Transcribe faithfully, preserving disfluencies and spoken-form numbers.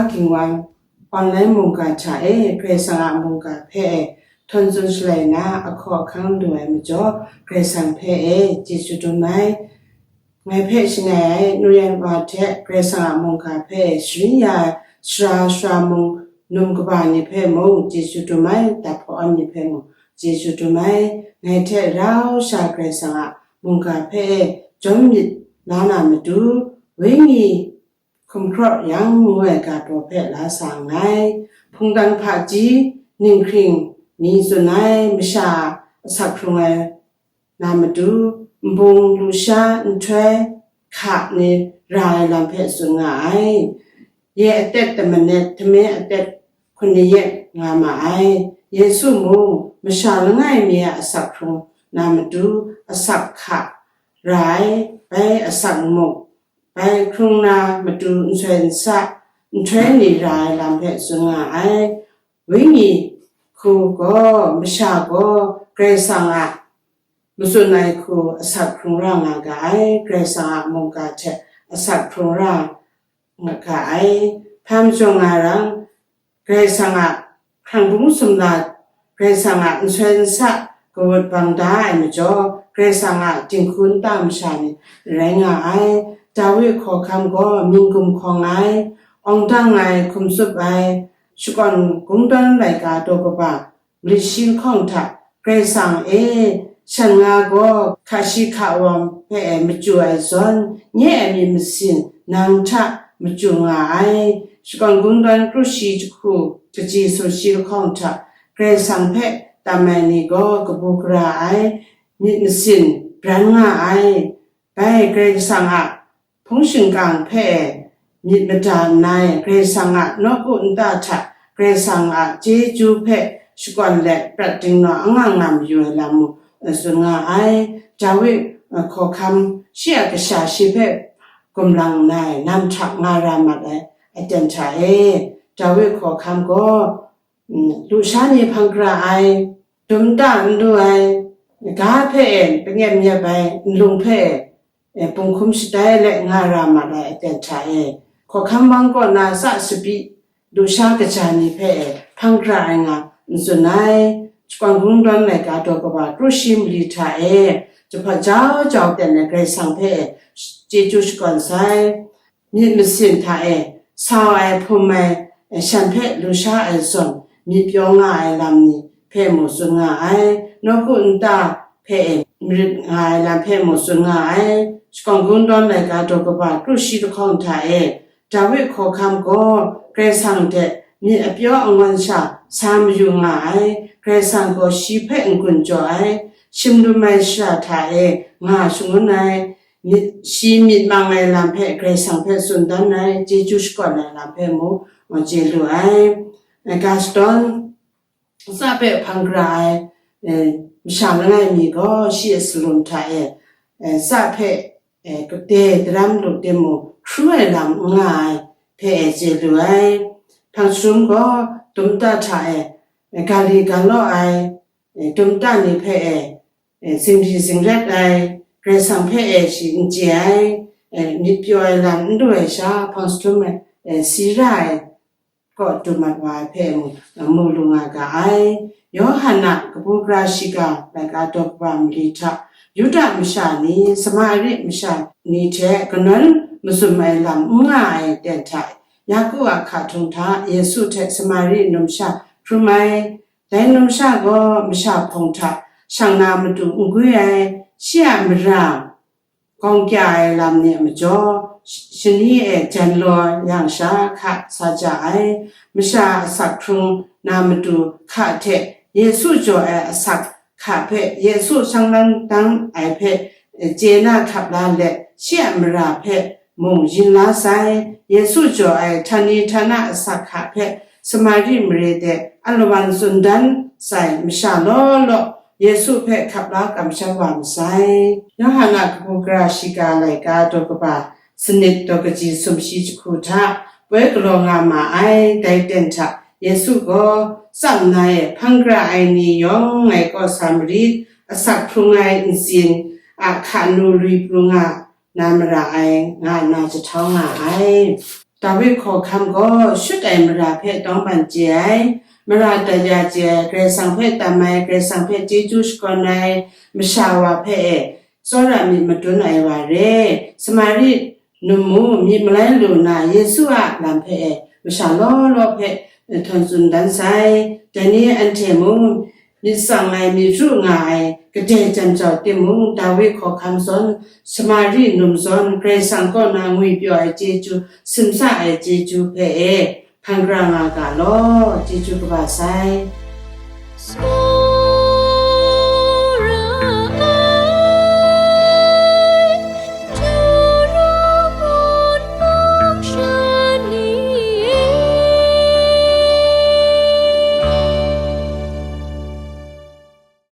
Ging Wan, online mungga hta e Karai Kasang a mungga hpe e htawn tsun shalai na, ahkaw ahkang lu ai majaw, Karai Kasang hpe e chyeju dum ai. Ngai hpe shangai ai nu yan wa hte Karai Kasang a mungga hpe e sharin ya ai sara sara mung num kaba ni hpe mung chyeju dum ai, dap hpawn ni hpe mung chyeju dum ai. Ngai hte rau sha Karai Kasang a mungga hpe e jawm myit la na matu, wenyi hkum hkraw yang ngu ai ga baw hpe la sa nngai. Hpungdan hpaji, ninghkring ni tsun ai, masha asak hkrung ai na matu, nbung lusha nhtoi hka ni ra ai lam hpe tsun nga ai. Ye atet tamanet, tame atet hkun ni yet nga ma ai. Yesu mung masha langai mi a asak hkrung na matu, asak hka ra ai, bai asak muk, bai hkrung na matu nsoi nsa, nhtoi ni ra ai lam hpe tsun nga ai. Wenyi hku gaw, masha gaw Karai Kasang a matsun ai hku asak hkrung ra nga ga ai, Karai Kasang a mungga hte asak hkrung ra nga ga ai. Hpa majaw nga rang, Karai Kasang a hkrang bung sumla, Karai Kasang a nsoi nsa kawut bang da ai majaw, Karai Kasang a dinghku nta masha ni rai nga ai. Dawi hkawhkam gaw mying gumhkawng ai, awng dang ai, hkum tsup ai, shakawn gungdawn laika daw kaba, malit shi lahkawng hta, Karai Kasang e, shan nga gaw hka shi hka wam hpe e machyu ai zawn, nye ai myit masin nang hta machyu nga ai. Shakawn gungdawn kru shi jahku, kaji sumshi lahkawng hta, Karai Kasang hpe tam ai ni gaw kabu gara ai, myit masin bran nga ai. Bai Karai Kasang a hpung shingkang hpe e myit mada nngai, Karai Kasang a nawku nta hta Karai Kasang a chyeju hpe shakawn let prat dingnaw angang nga mayu ai lam mung tsun nga ai. Dawi, eh, hkawhkam shi a kasha shi hpe gumlang nngai, nam hta nga ra mat ai aten hta e, Dawi hkawhkam gaw, mm, lusha ni hpang gara ai, dum nta n lu ai, ga hpe e pangem yep ai, nlung hpe e, e, punghkum shatai let nga ra mat ai aten hta e, hkawhkam mang kaw na tsa sabi, lusha kaja ni hpe e hpang gara ai nga n tsun ai. Shakawn gungdawn laika daw kaba kru shi mali hta e, jahpawt jau jau ten ai Karai Kasang hpe e chyeju shakawn sai. Myit masin hta e sau ai, hpum ai, shan hpe lusha ai zawn myit pyaw nga ai lam ni hpe mung tsun nga ai, nawku nta hpe e marit nga ai lam hpe mung tsun nga ai. Shakawn gungdawn laika daw kaba kru shi lahkawng hta e, Dawi hkawhkam gaw Karai Kasang hte myit apyaw angwan sha sa mayu nga ai, Karai Kasang gaw shi hpe n-gun jaw ai, shim lum ai shara hta e nga shangun ai, myit, shi myit mang ai lam hpe Karai Kasang hpe tsun dan ai, chyeju shakawn ai lam hpe mung chye lu ai. Gaston, tsa hpe hpang gara ai, eh, masha langai mi gaw shi a salum hta e, eh, tsa hpe, eh, kade daram lup timung, hkru ai lam n nga ai hpe e chye lu ai. Hpang sharum gaw dum nta hta e, eh, ga li ga law ai, eh, dum nta ni hpe e, eh, zingri zingrat ai, Karai Kasang hpe e shi n chye ai, eh, myit pyaw ai lam n lu ai sha, hpang sharum e, eh, si ra ai kaw dum mat wa ai hpe mu, mu lu nga ga ai. Yawhan a kabu gara shiga laika daw kaba mali hta, Yuda masha ni, Samari masha ni hte kanawn mazum ai lam n nga ai ten hta, Yaku a hka htung hta Yesu hte Samari numsha hkrum ai. Dai numsha gaw masha hpawng hta shang na matu n gwi ai, shi a mara gawng kya ai lam ni a majaw, sh-, shani e jan law yang sha hka sa ja ai. Masha asak hkrung na matu hka hte Yesu jaw ai asak hka hpe Yesu shang lan dang ai hpe chye na hkap la let, shi a mara hpe mung yin la sai. Yesu jaw ai htani htana asak hka hpe Samari mare de alawan tsun dan sai masha law law, Yesu hpe hkap la kamsham wa masai. Yawhan a kabu gara shiga laika daw kaba sanit daw kaji sumshi jahku hta poi galaw nga ma ai. Dai ten hta Yesu gaw tsam na e hpang gara ai ni yawng ngai kaw sa marit, asak hkrung ai ntsin a hka nu lui pru nga na mara ai, nga nna jahtau nga ai. Dawi hkawhkam gaw shut ai mara hpe tawngban chye ai, mara daya chye ai, Karai Kasang hpe tam ai, Karai Kasang hpe chyeju shakawn ai masha wa hpe e, tsawra myit madun ai wa re. Samari num mung myit malai lu nna, Yesu a lam hpe e masha law law hpe htawn tsun dan sai. Dai ni anhte mung myit tsang ai, myit ru nga ai, kadai jan jau timung, Dawi hkawhkam zawn, Samari num zawn, Karai Kasang kaw na ngwipyaw ai chyeju, simsa ai chyeju hpe e hpang gara nga ga law, chyeju kaba sai.